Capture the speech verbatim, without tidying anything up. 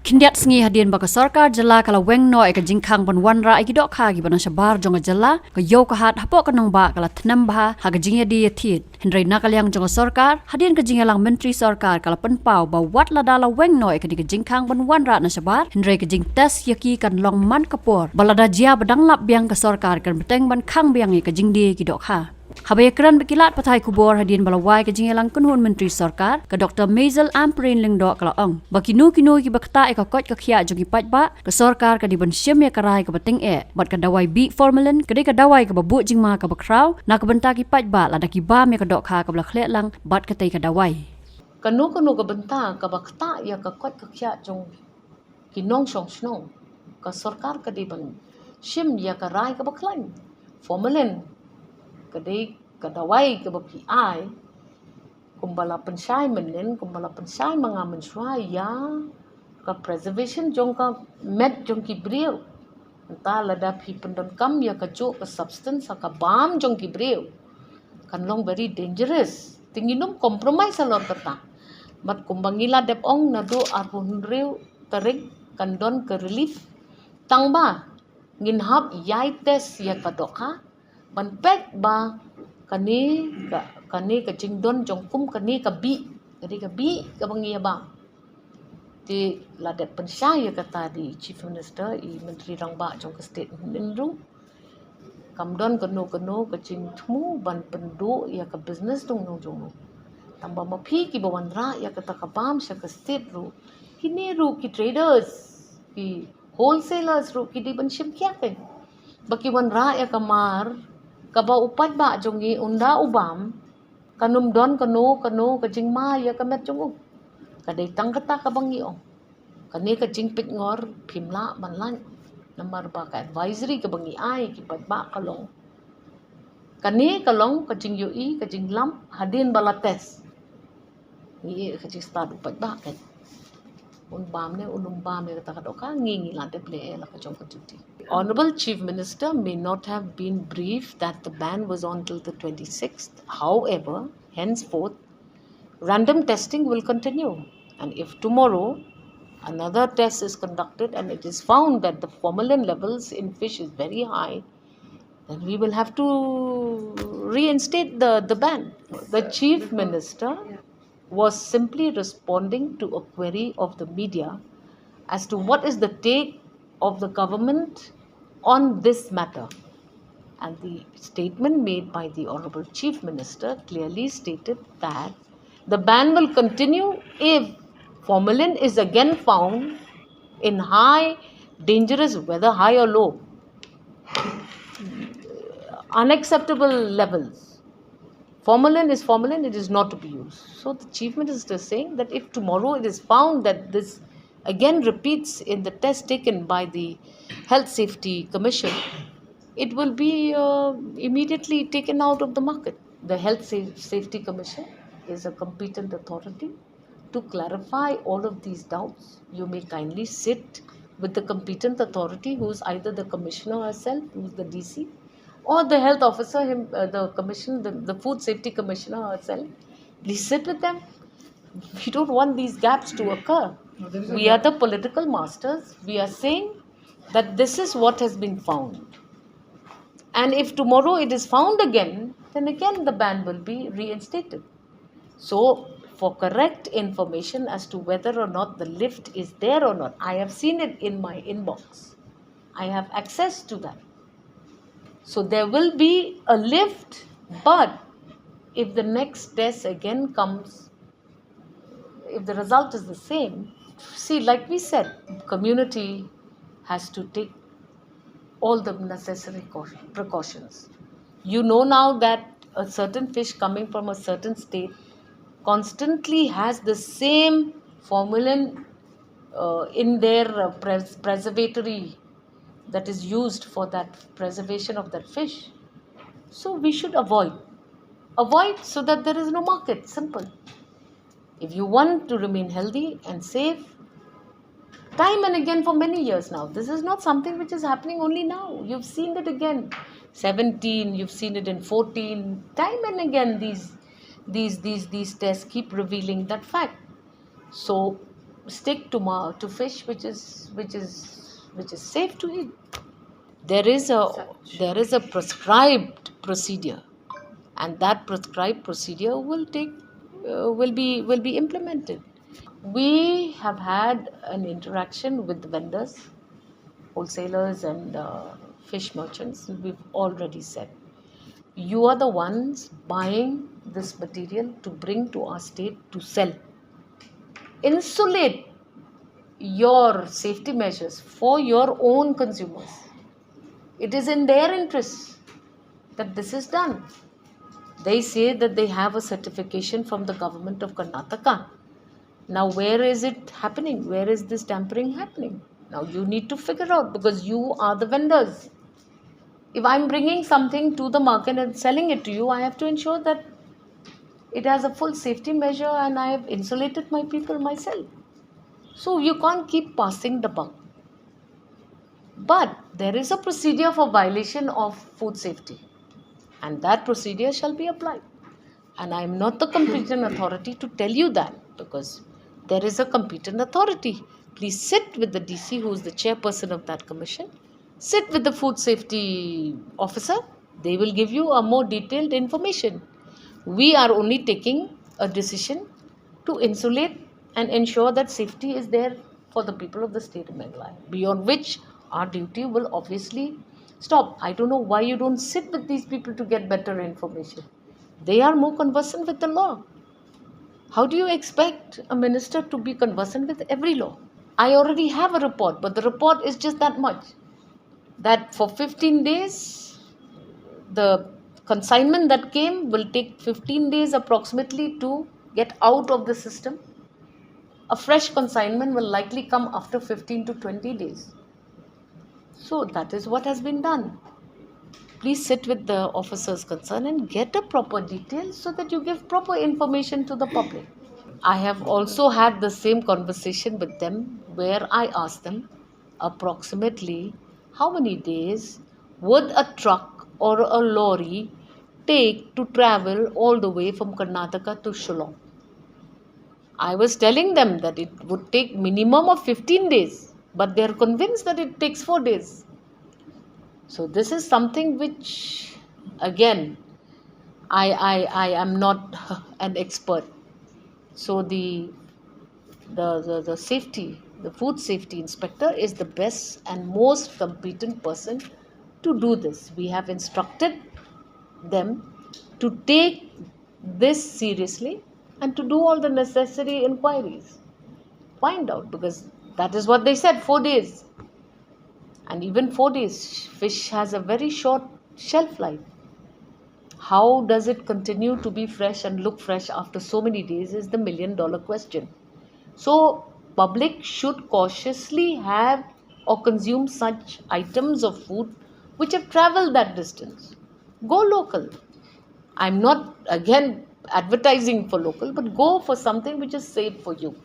Khyndiat sngi hadien ba ka sorkar jylla ka la weng noh ïa ka jingkhang ban wanrah ïa ki dohkha kiba na shabar jong ka jylla, ka ïew ka hat hapoh ka nongbah ka la thnam bha ha ka jingïadie ïathied. Hynrei na ka liang jong ka sorkar, hadien ka jingïalang myntri sorkar ka la pynpaw ba wat lada la weng noh ïa kane ka jingkhang ban wanrah na shabar, hynrei ka jingtest ïa ki kan long man ka por ba lada jia ba dang lap biang ka sorkar kan bteng ban khang biang ïa ka jingdie ki dohkha. Haba ïakren bad ki lad pathai khubor hadien ba la wai ka jingïalang kynhun myntri sorkar, ka Doctor Maisel Ampareen Lyngdoh ka la ong ba kino kino kiba ktah ïa ka koit ka khiah jong ki paidbah, ka sorkar ka dei ban shim ïa ka rai kaba tyngeh bad ka dawai bih formalin ka dei ka dawai kaba buh jingma kaba khraw na ka bynta ki paidbah lada ki bam ïa ka dohkha kaba la khleh lang bad katei ka dawai. Kano kano ka bynta kaba ktah ïa ka koit ka khiah jong ki nongshong shnong, ka sorkar ka dei ban shim ïa ka rai kaba khlaiñ. Formalin ka dei ka dawai kaba phi ai kumba la pynshai mynnin, kumba la pynshai ma nga mynshuwa, ïa ka preservation jong ka met jong ki briew. Nangta lada phi pyndonkam ïa kajuh ka substance ha ka bam jong ki briew, kan long very dangerous. Te ngin ym compromise halor kata. Bad kumba ngi la dep ong, naduh arphew hynriew tarik kan don ka relief. Tangba ngin hap ïai test ïa ka dohkha ban peit ba kane ka, kane ka jingdon jong kum kane ka bih, kane ka bih kaba ngi ïa bam. Te la dep pynshai ïa kata da i Chief Minister, i Myntri Rangbah jong ka state mynhynnin ruh. Kam don kano kano ka jingthmu ban pynduh ïa ka business dong nong jong u. Tangba ma phi kiba wanrah ïa kata ka bam sha ka state ruh, kine ruh ki traders, ki wholesalers ruh ki dei ban shim khia kein ba ki wanrah ïa ka mar kaba u paidbah jong ngi ynda u bam, kan ym don kano kano ka jingma ïa ka met jong u. Ka dei tang kata kaba ngi ong. Kane ka jingpeit ngor phim lah ban lait. Namar ba ka advisory kaba ngi ai ki paidbah ka long, kane ka long ka jingïohi, ka jinglam hadien ba la test. Ngi ïeh ka jingstad u paidbah kein. Un bam ne un ym bam ïa kata ka dohkha, ngi ngi la dep leh ïa la ka jong ka duty. Honorable Chief Minister may not have been briefed that the ban was on till the twenty-sixth. However, henceforth, random testing will continue. And if tomorrow another test is conducted and it is found that the formalin levels in fish is very high, then we will have to reinstate the, the ban. The Chief Minister was simply responding to a query of the media as to what is the take of the government on this matter. And the statement made by the Honorable Chief Minister clearly stated that the ban will continue if formalin is again found in high, dangerous, whether high or low, unacceptable levels. Formalin is formalin, it is not to be used. So the Chief Minister is saying that if tomorrow it is found that this again repeats in the test taken by the Health Safety Commission, it will be uh, immediately taken out of the market. The Health Sa- Safety Commission is a competent authority to clarify all of these doubts. You may kindly sit with the competent authority, who's either the commissioner herself, who's the D C, or the health officer, him, uh, the commission, the, the food safety commissioner herself. Please sit with them. We don't want these gaps to occur. We are the political masters. We are saying that this is what has been found. And if tomorrow it is found again, then again the ban will be reinstated. So, for correct information as to whether or not the lift is there or not, I have seen it in my inbox. I have access to that. So, there will be a lift, but if the next test again comes, if the result is the same, see, like we said, community has to take all the necessary cau- precautions. You know now that a certain fish coming from a certain state constantly has the same formalin uh, in their uh, pres- preservatory that is used for that preservation of that fish. So we should avoid. Avoid so that there is no market. Simple. If you want to remain healthy and safe, time and again for many years now. This is not something which is happening only now. You've seen it again. seventeen, you've seen it in fourteen. Time and again, these these these these tests keep revealing that fact. So stick to ma- to fish which is which is which is safe to eat. There is a there is a prescribed procedure, and that prescribed procedure will take uh, will be will be implemented. We have had an interaction with the vendors, wholesalers, and uh, fish merchants. We've already said, you are the ones buying this material to bring to our state to sell. Insulate your safety measures for your own consumers. It is in their interest that this is done. They say that they have a certification from the government of Karnataka. Now, where is it happening? Where is this tampering happening? Now, you need to figure out, because you are the vendors. If I'm bringing something to the market and selling it to you, I have to ensure that it has a full safety measure and I have insulated my people myself. So you can't keep passing the buck. But there is a procedure for violation of food safety, and that procedure shall be applied. And I am not the competent authority to tell you that, because there is a competent authority. Please sit with the D C, who is the chairperson of that commission, sit with the food safety officer. They will give you a more detailed information. We are only taking a decision to insulate and ensure that safety is there for the people of the state of Meghalaya, beyond which our duty will obviously stop. I don't know why you don't sit with these people to get better information. They are more conversant with the law. How do you expect a minister to be conversant with every law? I already have a report, but the report is just that much, that for fifteen days, the consignment that came will take fifteen days approximately to get out of the system. A fresh consignment will likely come after fifteen to twenty days. So that is what has been done. Please sit with the officers concerned and get a proper detail so that you give proper information to the public. I have also had the same conversation with them, where I asked them approximately how many days would a truck or a lorry take to travel all the way from Karnataka to Shillong. I was telling them that it would take minimum of fifteen days, but they are convinced that it takes four days. So this is something which, again, I, I, I am not an expert. So the, the, the, the safety, the food safety inspector is the best and most competent person to do this. We have instructed them to take this seriously and to do all the necessary inquiries. Find out, because that is what they said, four days. And even four days, fish has a very short shelf life. How does it continue to be fresh and look fresh after so many days is the million dollar question. So, public should cautiously have or consume such items of food which have traveled that distance. Go local. I'm not, again, advertising for local, but go for something which is safe for you.